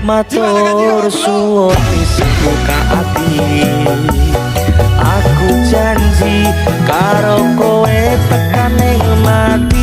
Matur suwun wis buka ati. Aku janji karo kowe tekan ning mati.